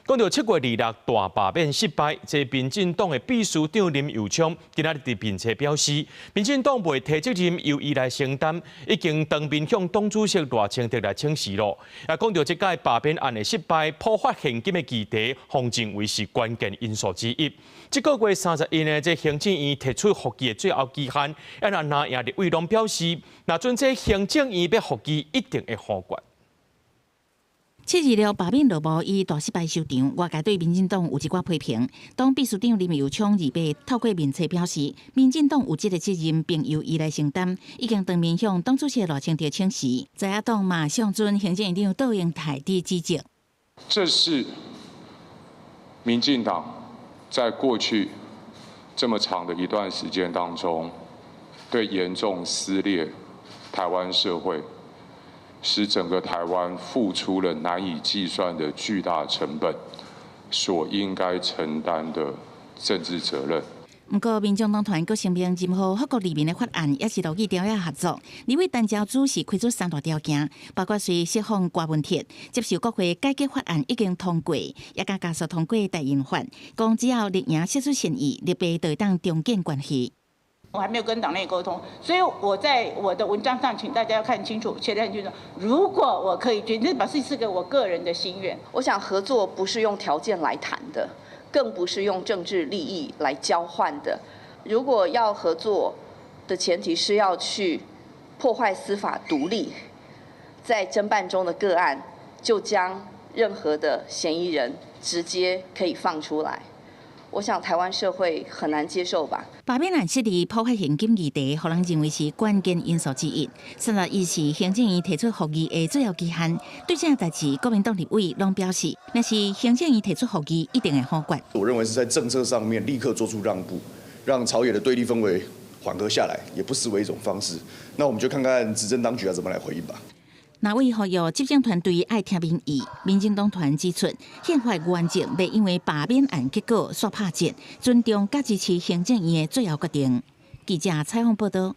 講到7月26大罷免失敗，這民進黨的秘書長林右昌今仔日佇面冊表示，民進黨袂提責任由伊來承擔，已經當面向黨主席賴清德來請示咯。也講到這屆罷免案的失敗，普發現金的議題，方政委是關鍵因素之一。這個月31呢，這行政院提出復議的最後期限，啊若藍營立委攏表示，若準這行政院欲復議，一定會否決。7/26罷免落幕，以大失敗收場，外界對民進黨有一寡批評。黨秘書長林右昌28透過面冊表示，民進黨有這个責任，並由伊來承擔，已經當面向黨主席賴清德請示。在野黨嘛向準行政院長卓榮泰佇指責。這是民進黨在過去這麼長的一段時間當中，對嚴重撕裂台灣社會，使整個台灣付出了難以計算的巨大成本，所應該承擔的政治責任。毋過，民眾黨團閣聲明，任何福國利民的法案也是樂意調合作。立委陳朝主是開出三大條件，包括隨釋放柯文哲、接受國會改革法案已經通過，也佮加速通過代印法，講只要綠營釋出善意，綠白就會當重建關係。我還沒有跟黨內溝通，所以我在我的文章上，請大家要看清楚，確認清楚。如果我可以決定，這表示是個我個人的心願。我想合作不是用條件來談的，更不是用政治利益來交換的。如果要合作的前提是要去破壞司法獨立，在偵辦中的個案就將任何的嫌疑人直接可以放出來。我想台灣社會很難接受吧。罷免案失利，普發現金議題，予人認為是關鍵因素之一。31是行政院提出復議的最後期限。對這項代誌，國民黨立委攏表示，若是行政院提出復議，一定會否決。我認為是在政策上面立刻做出讓步，讓朝野的對立氛圍緩和下來，也不失為一種方式。那我們就看看執政當局要怎麼來回應吧。藍委呼籲執政團隊愛聽民意，民進黨團指出，憲法原則袂因為罷免案結果煞拍折，尊重佮支持行政院的最後決定。記者採訪報道。